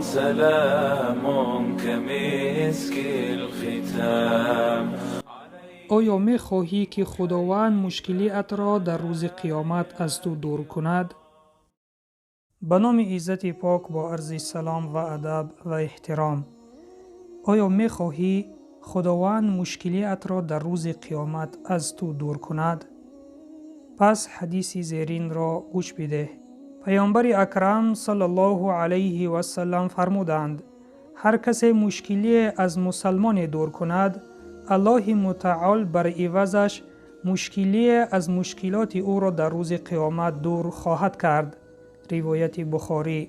سلام كمسك الختام. Оё мехоҳӣ, ки Худованд мушкилиатро дар рӯзи қиёмат аз ту дур кунад? Ба номи Иззати Пок, бо арзи салом ва адаб ва эҳтиром. Оё мехоҳӣ Худованд мушкилиатро дар рӯзи қиёмат аз ту дур кунад? Пас ҳадиси зеринро гӯш бидеҳ. Паёмбари Акрам саллаллоҳу алайҳи васаллам фармуданд: ҳар касе мушкилие аз мусалмоне дур кунад, Аллоҳи Мутаол бар ивазаш мушкилие аз мушкилоти ӯро дар рӯзи қиёмат дур хоҳад кард. Ривояти Бухорӣ.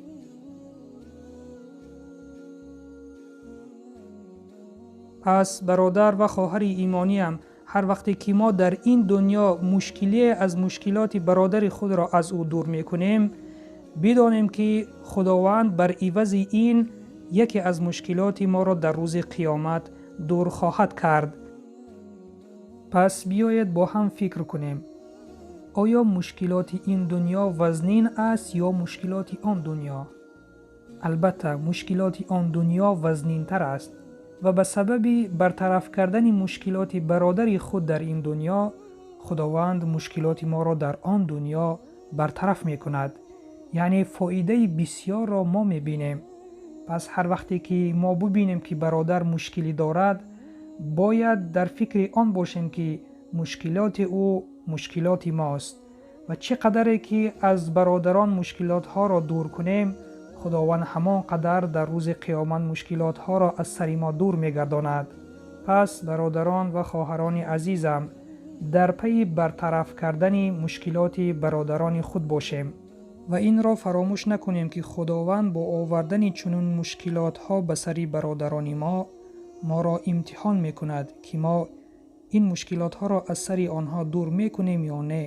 Пас, бародар ва хоҳари имониям, ҳар вақте ки мо дар ин дунё мушкилие аз мушкилоти бародари худро аз ӯ дур мекунем, бидонем, ки Худованд бар ивази ин яке аз мушкилоти моро дар рӯзи қиёмат дур хоҳад кард. Пас биёед бо ҳам фикр кунем: оё мушкилоти ин дунё вазнин аст ё мушкилоти он дунё? Албатта, мушкилоти он дунё вазнинтар аст ва ба сабаби бартараф кардани мушкилоти бародари худ дар ин дунё, Худованд мушкилоти моро дар он дунё бартараф мекунад, яъне фоидаи бисьёрро мо мебинем. Пас ҳар вақте ки мо бубинем, ки бародар мушкилӣ дорад, бояд дар фикри он бошем, ки мушкилоти ӯ мушкилоти мост ва чӣ қадаре ки аз бародарон мушкилотҳоро дур кунем, Худованд ҳамон қадар дар рӯзи қиёмат мушкилотҳоро аз сари мо дур мегардонад. Пас, бародарон ва хоҳарони азизам, дар пайи бартараф кардани мушкилоти бародарони худ бошем ва инро фаромӯш накунем, ки Худованд бо овардани чунин мушкилотҳо ба сари бародарони мо моро имтиҳон мекунад, ки мо ин мушкилотҳоро аз сари онҳо дур мекунем ё не.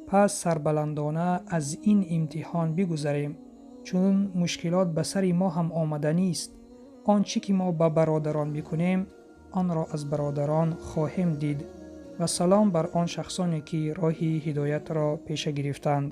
Пас сарбаландона аз ин имтиҳон бигузарем, чун мушкилот ба сари мо ҳам омаданист. Он чӣ ки мо ба бародарон мекунем, онро аз бародарон хоҳем дид. Ва салом бар он шахсоне, ки роҳи ҳидоятро пеша гирифтанд.